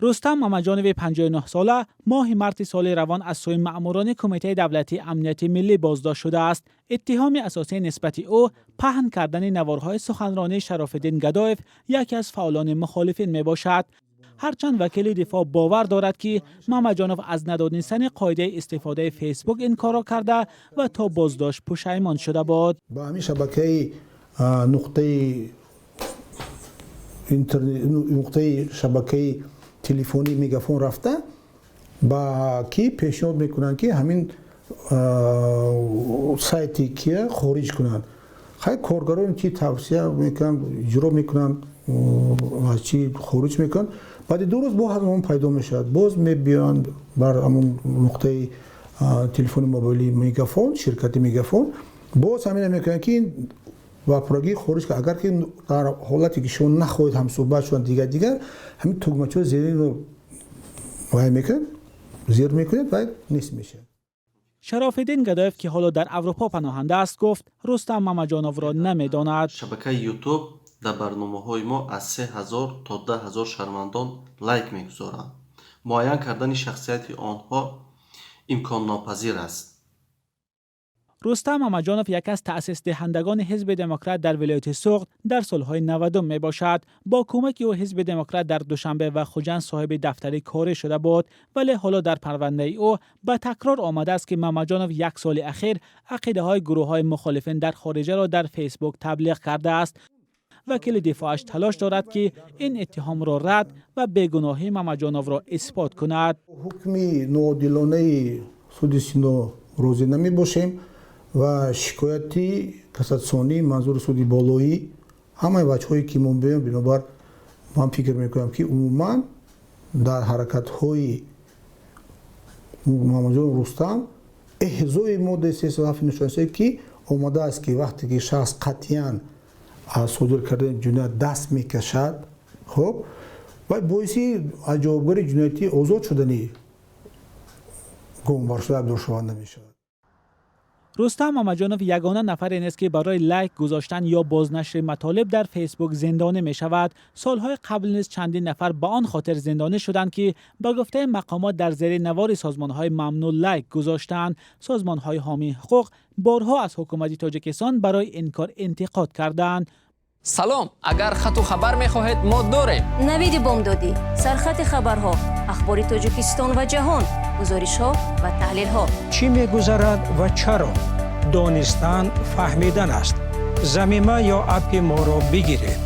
Рустам Мамаҷонови 59-сола моҳи марти соли равон аз сӯи маъмурони Кумитаи давлатии амнияти миллӣ боздошт шудааст. Иттиҳоми асосӣ нисбати ӯ паҳн кардани наворҳои суханронии Шарофиддин Гадоев, яке аз фаъолони мухолифин, мебошад. Ҳарчанд вакили дифоъ бовар дорад, ки Мамаҷонов аз надонистани қоидаи истифодаи Фейсбук ин корро карда ва то боздошт пушаймон шуда буд. Ба ҳамин шабакаи нуқтаи интернет, нуқтаи шабакаи телефонии Мегафон рафта, ба ки пешниҳод мекунанд, ки ҳамин сайти кия хориҷ кунанд. Хай, коргароне ки тавсия мекунанд, иҷро мекунанд, аз чи хориҷ мекунанд. Баъди 2 рӯз боз ҳамон пайдо мешавад. Боз мебиёянд бар ҳамон нуқтаи телефони мобилии Мегафон, ширкати Мегафон, боз ҳамина мекунанд, ки ба пуррагӣ хориҷ. Агар ки дар ҳолате ки шумо нахоҳед ҳамсӯҳбат шаванд, дигар дигар ҳамин тугмачаҳои зеринро вай мекунад, зер мекунед ва нест мешавад. Шарофиддин Гадоев, ки ҳоло дар Аврупо паноҳанда аст, гуфт, Рустам Мамаҷоновро намедонад. Шабакаи Ютуб дар барномаҳои мо аз 3000 то 10 000 шаҳрвандон лайк мегузоранд. Муайян кардани шахсияти онҳо имконнопазир аст. Рустам Мамаҷонов яке аз таъсисдиҳандагони Ҳизби Демократ дар вилояти Суғд дар солҳои 90-ум мебошад. Бо кӯмаки ӯ Ҳизби Демократ дар Душанбе ва Хуҷанд соҳиби дафтари корӣ шуда буд. Вале ҳоло дар парвандаи ӯ ба такрор омадааст, ки Мамаҷонов як соли ахир ақидаҳои гурӯҳҳои мухолифин дар хориҷаро дар Фейсбук таблиғ кардааст. Вакили дифоъаш талош дорад, ки ин иттиҳомро рад ва бегуноҳии Мамаҷоновро исбот кунад. Ҳукми ноодилонаи суди Сино розӣ намебошем ва шикояти кассатсионӣ манзури суди болоӣ, ҳамаи ваҷҳое ки мо мебинем. Бинобар ман фикр мекунам, ки умуман дар ҳаракатҳои Мамаҷон Рустам эҳзои моддаи 307 нишонисое, ки омадааст, ки вақте ки шахс қатъиян аз содир кардани ҷиноят даст мекашад, хуб, ва боиси аз ҷавобгари ҷиноятӣ озод шудани гумонбаршуда абдуршаванда мешавад. Рустам Мамаҷонов ягона нафаре нест, ки барои лайк гузоштан ё бознашри матолиб дар Фейсбук зиндонӣ мешавад. Солҳои қабл низ чандин нафар ба он хотир зиндонӣ шуданд, ки ба гуфтаи мақомот дар зери навори созмонҳои мамнӯъ лайк гузоштанд. Созмонҳои ҳомии ҳуқуқ борҳо аз ҳукумати Тоҷикистон барои ин кор интиқод карданд. Салом, агар хату хабар мехоҳед, мо дорем. Навиди бомдодӣ, сархати хабарҳо, ахбори Тоҷикистон ва ҷаҳон, гузоришҳо ва таҳлилҳо. Чӣ мегузарад ва чаро? Донистан фаҳмидан аст. Замима ё аппи моро бигиред.